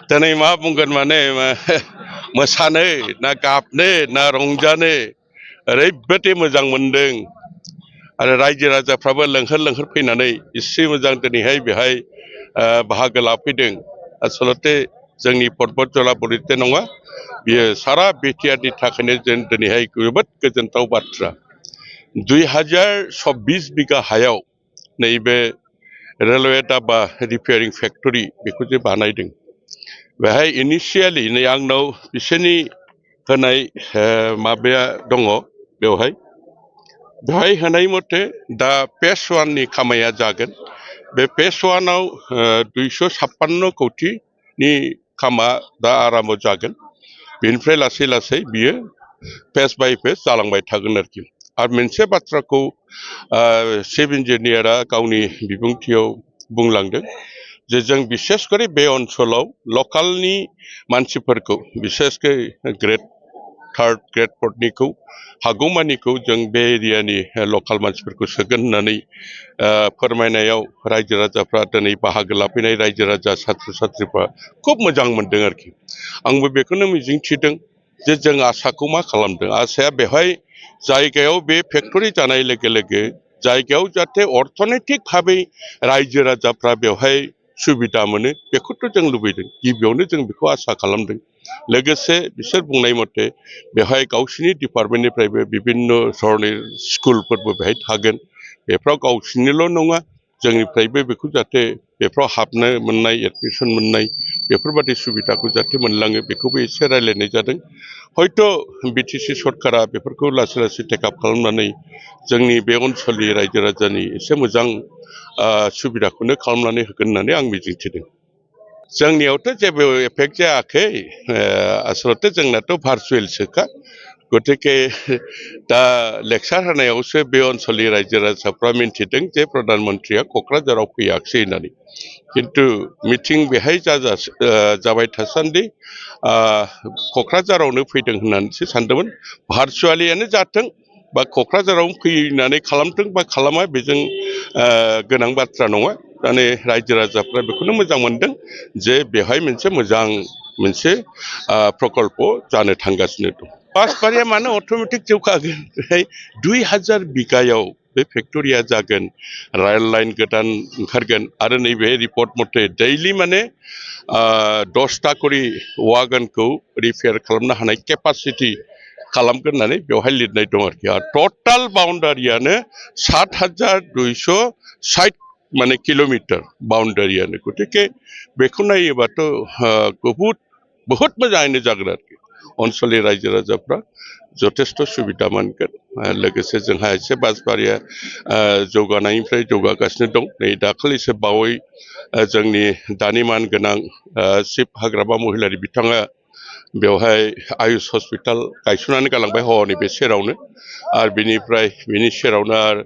दिनै मा बुंगोन माने मोसानो ना गाबनो ना रंजानो ओरैबायदि मोजां मोनदों आरो रायजो राजाफ्राबो लोंहोर लोंहोर फैनानै एसे मोजां दिनैहाय बेहाय बाहागो लाफैदों आसलते जोंनि पर्बतजला बरिते नङा बियो सारा बिटिआरनि थाखायनो जों दिनैहाय जोबोद गोजोनथाव बाथ्रा 2026 बिगा हायाव नैबे रेलवे दाबा रिपेयारिं फेक्टरि बेखौ जे बानायदों बेहाय इनिशियेलि नै आंनाव बिसोरनि होनाय माबाया दङ बेवहाय होनाय मथे दा फेज 1 नि खामानिया जागोन बे फेज 1 आव 256 कौटिनि खामा दा आराम्भ जागोन बेनिफ्राय लासै लासै बियो फेज बाय फेज जालांबाय थागोन आरोखि आरो मोनसे बाथ्राखौ चिफ इन्जिनियारा गावनि बिबुंथियाव बुंलांदों जे जों बिसेसकरि बे ओनसोलाव लकालनि मानसिफोरखौ बिसेसकै ग्रेड 3 ग्रेड 4निखौ हागौमानिखौ जों बे एरियानि लकाल मानसिफोरखौ सोगोन होननानै फोरमायनायाव रायजो राजाफ्रा दिनै बाहागो लाफैनाय रायजो राजा सात्र सात्रिफ्रा खुब मोजां मोनदों आरोखि आंबो बेखौनो मिजिंथिदों जे जों आसाखौ मा खालामदों आसाया बेवहाय जायगायाव बे फेक्टरि जानाय लोगो लोगो जायगायाव जाहाथे अर्थनैतिक भाबै रायजो राजाफ्रा बेवहाय सुबिदा मोनो बेखौथ' जों लुबैदों गिबियावनो जों बेखौ आसा खालामदों लोगोसे बिसोर बुंनाय मथे बेवहाय गावसिनि डिपार्टमेन्टनिफ्रायबो बिभिन्न धरननि स्कुलफोरबो बेहाय थागोन बेफ्राव गावसिनिल' नङा जोंनिफ्रायबो बेखौ जाहाथे बेफ्राव हाबनो मोननाय एडमिसन मोननाय बेफोरबादि सुबिदाखौ जाहाथे मोनलाङो बेखौबो एसे रायलायनाय जादों हयथ' बिटिसि सरकारा बेफोरखौ लासै लासै टेकआप खालामनानै जोंनि बे ओनसोलनि रायजो राजानि एसे मोजां सुबिदाखौनो खालामनानै होगोन होननानै आं मिजिंथिदों जोंनियावथ' जेबो एफेक्ट जायाखै आसलते जोंनाथ' भार्चुवेलसोखा गतिके दा लेक्सार होनायावसो बे ओनसोलनि रायजो राजाफ्रा मिन्थिदों जे प्रधान मन्त्रिया क'क्राझाराव फैयाखिसै होननानै किन्तु मिटिं बेहाय जाबाय थासान्दि क'क्राझारावनो फैदों होननानैसो सानदोंमोन भार्चुवेलियानो जाथों बा क'क्राझारावनो फैनानै खालामथों बा खालामा बेजों गोनां बाथ्रा नङा माने रायजो राजाफ्रा बेखौनो मोजां मोनदों जे बेवहाय मोनसे मोजां मोनसे प्रकल्प जानो थांगासिनो दं बासबारिया मानो अट'मेटिक जौगागोन बेहाय 2000 बिगायाव बे फेक्टरिया जागोन रेल लाइन गोदान ओंखारगोन आरो नैबे रिपर्ट मथे दैलि माने 10टा करि वागनखौ रिपेयार खालामनो हानाय केपासिटि खालामगोन होननानै बेवहाय लिरनाय दं आरोखि टोटाल बाउन्डारियानो 7260 माने किल'मिटार बाउन्डारियानो गतिके बेखौ नायोबाथ' बहुत मोजाङैनो जागोन आरोखि ओनसोलनि रायजो राजाफ्रा जथेस्थ' सुबिदा मोनगोन लोगोसे जोंहा एसे बासबारिया जौगानायनिफ्राय जौगागासिनो दं नै दाखालिसो बावै जोंनि दानि मान गोनां चिफ हाग्रामा महिलारि बिथाङा बेवहाय आयुष हस्पिटाल गायसननानै गालांबाय हौवानि बे सेरावनो आरो बिनिफ्राय बिनि सेरावनो आरो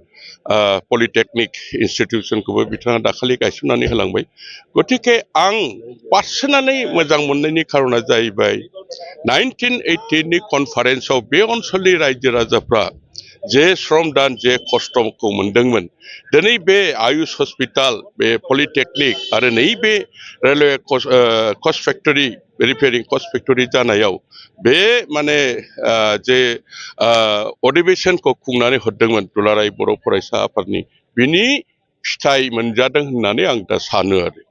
पलिटेकनिक इन्सटिटिउसनखौबो बिथाङा दाखालि गायसननानै होलांबाय गतिके आं पार्सनेलि मोजां मोननायनि खारना जाहैबाय 1980नि कनफारेन्सआव बे ओनसोलनि रायजो राजाफ्रा जे श्रम दान जे खस्थ'खौ मोनदोंमोन दिनै बे आयुष हस्पिटाल बे पलिटेकनिक आरो नैबे रेलवे कच फेक्टरि रिपेयारिं कच फेक्टरि जानायाव बे माने जे अधिवेशनखौ खुंनानै हरदोंमोन दुलाराय बर' फरायसा आफादनि बिनि फिथाइ मोनजादों होननानै आं दा सानो आरो